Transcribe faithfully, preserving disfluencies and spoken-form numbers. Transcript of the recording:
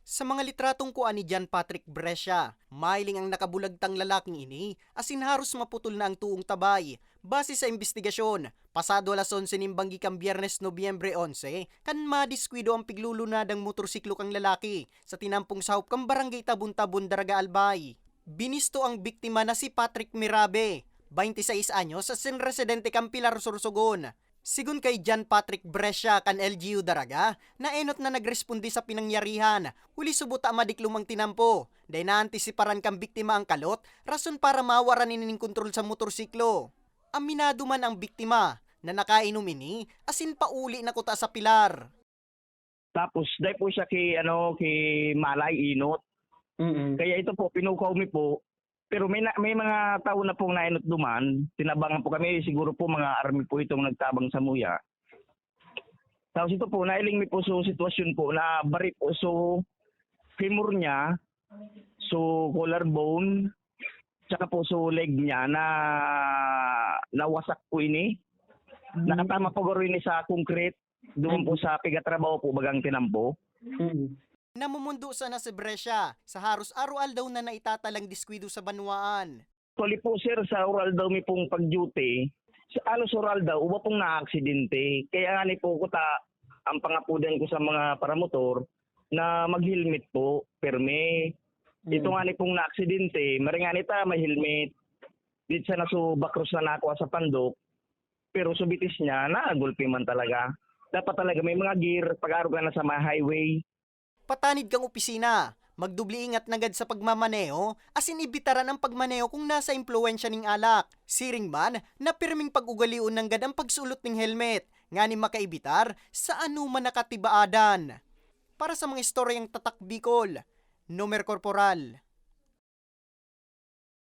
Sa mga litratong kua ni John Patrick Brescia, mahiling ang nakabulagtang lalaking ini asin haros maputol na ang toong tabay. Base sa imbestigasyon, pasado alas onse nin banggi kan Biyernes, Nobyembre onse, kan madiskuido ang piglulunadang motorsiklo kan lalaki sa tinampong sahop kan Barangay Tabon-Tabon, Daraga, Albay. Binisto ang biktima na si Patrick Mirabe, twenty-sais anyos, asin residente kan Pilar, Sorsogon. Sigon kay John Patrick Brescia kan L G U Daraga, naenot na nagresponde sa pinangyarihan, huli subot ta madiklom ang tinampo, dai naantisiparan kan biktima ang kalot, rason para mawaran ini nin kontrol sa motorsiklo. Aminado man ang biktima na nakainom ini asin pauli na kuta sa Pilar. Tapos dai po siya ki ano, ki malay, inot. Mm. Kaya ito po, pinukaw mi po. Pero may na, may mga tao na pong nainot duman. Tinabangan po kami, siguro po mga army po itong nagtabang sa muya. Tapos ito po, nailing mi po so sitwasyon po na bari po so femur niya, so collarbone, tsaka po so leg niya na nawasak po ini. Nakatama po garo ini sa concrete, doon po sa pigatrabaho po bagang tinampo. Mm. Namumundo sana si Brescia sa haros araw-aldaw na naitatalang diskwido sa banwaan. Actually po, sir, sa oral daw mi pong pag-duty, sa alos oral daw, uba pong naaksidente. Kaya nga ni po kuta, ang pangapudan ko sa mga paramotor na mag-helmet po, perme. Ito nga ni pong naaksidente, maring nga ni ta, may helmet. Di sana so bakros na nakuha sa pandok, pero so bitis niya, nagulpi man talaga. Dapat talaga may mga gear, pag-aro ka na sa mga highway. Patanid kang opisina, magdubli ingat nanggad sa pagmamaneho, asin ibitaran ang pagmaneho kung nasa impluwensya ning alak. Siring man na pirming pag-ugalion nanggad ang pagsulot ning helmet, nganing makaibitar sa anoman na katibaadan. Para sa mga istoryang Tatak Bicol, Nomer Corporal.